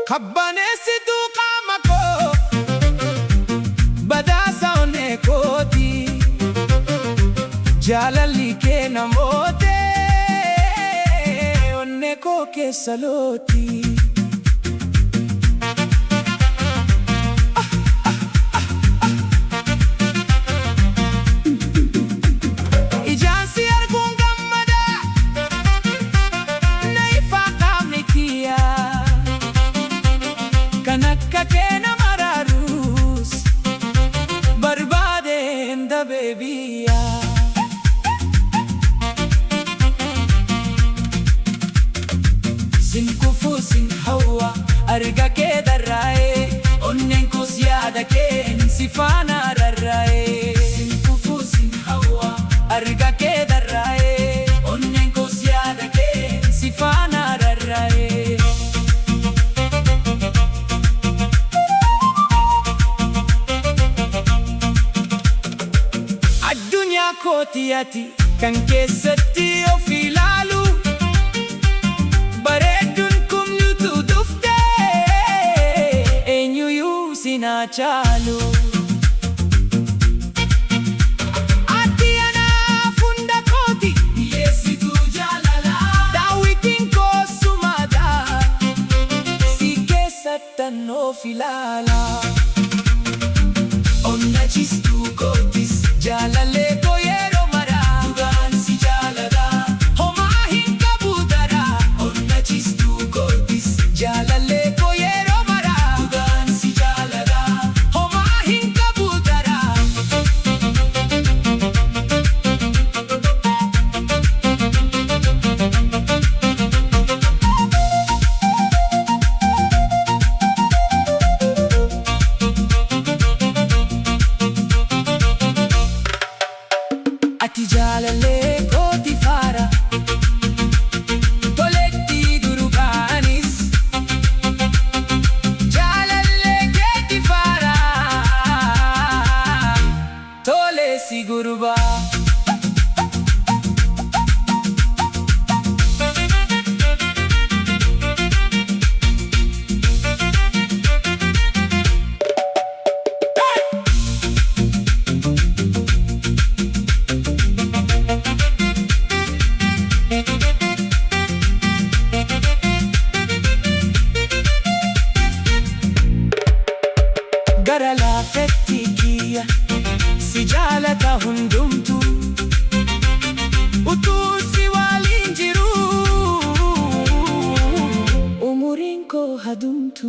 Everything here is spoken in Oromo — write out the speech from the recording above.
Qabbaneessituu qaama koo, badhaasa onnee kooti. Jaalalli kee namoota onnee koo keessa looti. Ijaan si arguun gammada, na ifaa qaamni kiyya. Kan akka kee nama raarus barbaadeen dabee biyya. Sin kufuu sin hawwa, arga kee darraa'ee, onneen koos yaada keen si faana rarraa'ee. Sin kufuu sin hawwa, arga kee darraa'ee, onneen koos yaada keen si faana rarraa'ee. Addunyaa kooti ati kan keessatti of ilaalu. Bareedduun kumnutu dhuftee, eenyuyyuu sinaa caalu. Ati anaaf hunda kooti, dhiyeessituu jaalalaa. Daawwitiin koosumaadha, si keessattan of ilaala. Onnachistuu kootis, jaalallee koo, yeroo maraa dhugaan si jaalladha. Homaa hin qabu daraa. Onnachistuu kootis, jaalallee koo, yeroo maraa dhugaan si jaalladha. Homaa hin qabu daraa. Ati jaalallee kooti faara. Toletti durbaanis jaalallee keeti faara. Tole si gurbaa. Gara laafetti kiyya, si jaalata hundumtu. Utuu si waliin jiru, umuriin koo hadumtu.